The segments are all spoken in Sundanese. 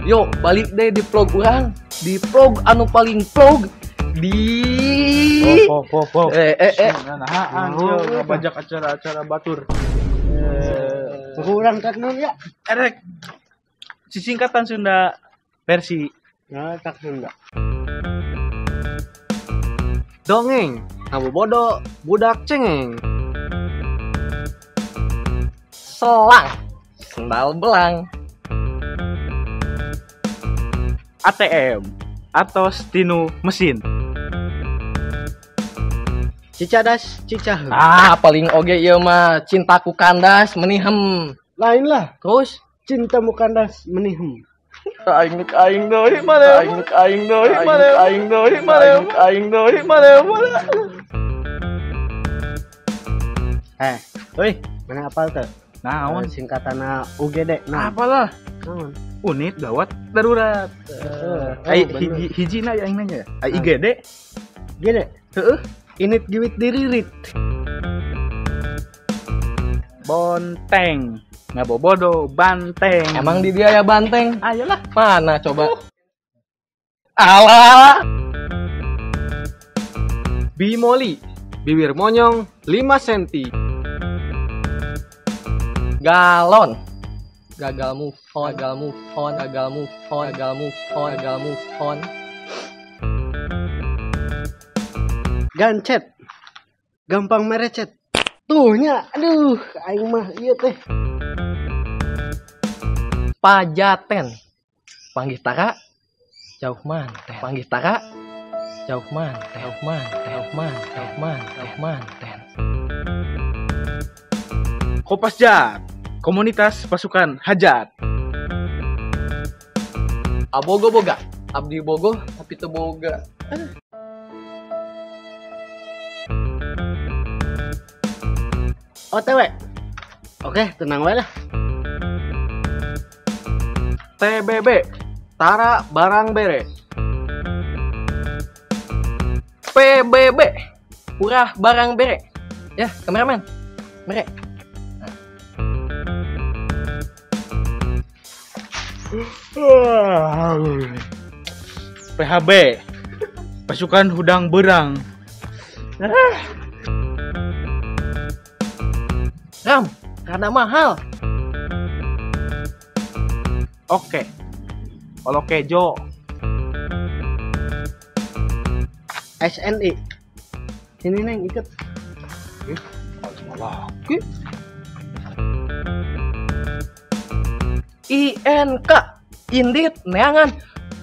Yo, balik deh di vlog urang, di vlog anu paling vlog di Oh. Nah, ngabajak acara-acara batur. Kurang tak non ya. Erek. Sisingkatan Sunda versi nah, tak Sunda. Dongeng, ngabobodo, budak cengeng. Selang, sendal belang. ATM atau tinu mesin. Cicadas, cicaheum. Ah, paling oge ieu mah cintaku kandas menihem. Lain lah. Terus cintamu kandas menihem. Aing nek aing deui mana? Aing nek aing deui mana? Aing deui mana? Aing deui mana? Hei, mana apal teh? Naon singkatanna UGD? Nah, apalah. Naon? Unit gawat darurat. Ai hiji na aing nanya. Ai IGD. GD. Heeh. Init giwit diririt. Bonteng. Ngabobodo banteng. Emang di dia ya banteng? Ayolah. Mana coba? Alah. Bimoli, bibir monyong 5 cm. Galon. Gagal move on, gagal move on, gagal move on, gagal move on, gagal move on. Gancet. Gampang merecet. Tuh nya, aduh, aing mah ieu teh. Pajaten. Panggih tara jauh manten. Panggih tara jauh manten. Jauh manten, jauh manten, jauh manten, jauh manten. Kopasjat. Komunitas pasukan hajat. Abogo boga, abdi bogo tapi teu boga. OTW. Oke, tenang wae lah. TBB, tara barang bere. PBB, purah barang bere. Ya, kameramen. Bere. PHB, pasukan hudang berang. Ram, karena mahal. Oke, kalau kejo. SNI. Sini neng ikut. Lagi. INK, indit neangan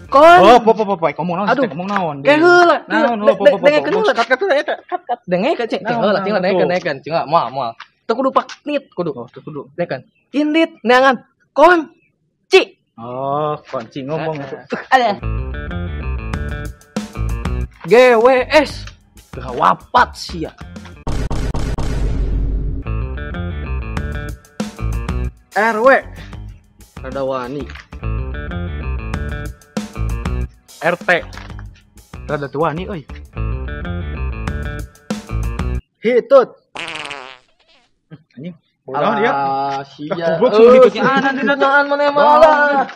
kon. Oh, po ngomong naon? Aduh, ngomong naon? Ke heula. Naon, dengekeun heula. Kat eta, kat. Dengekeun cing, heula cing dengekeun cing moal moal. Teu kudu paknit kudu. Oh, teu kudu. Dengekeun. Indit neangan kon ci. Oh, kunci ngomong itu. Ada. GWS. Wapat sia. RW. Rada wani. RT. Rada tuani euy. Hitut. Anjing. Bodoh dia. Sia. Goblok sih hitutnya. Ah, nanti maneh mah.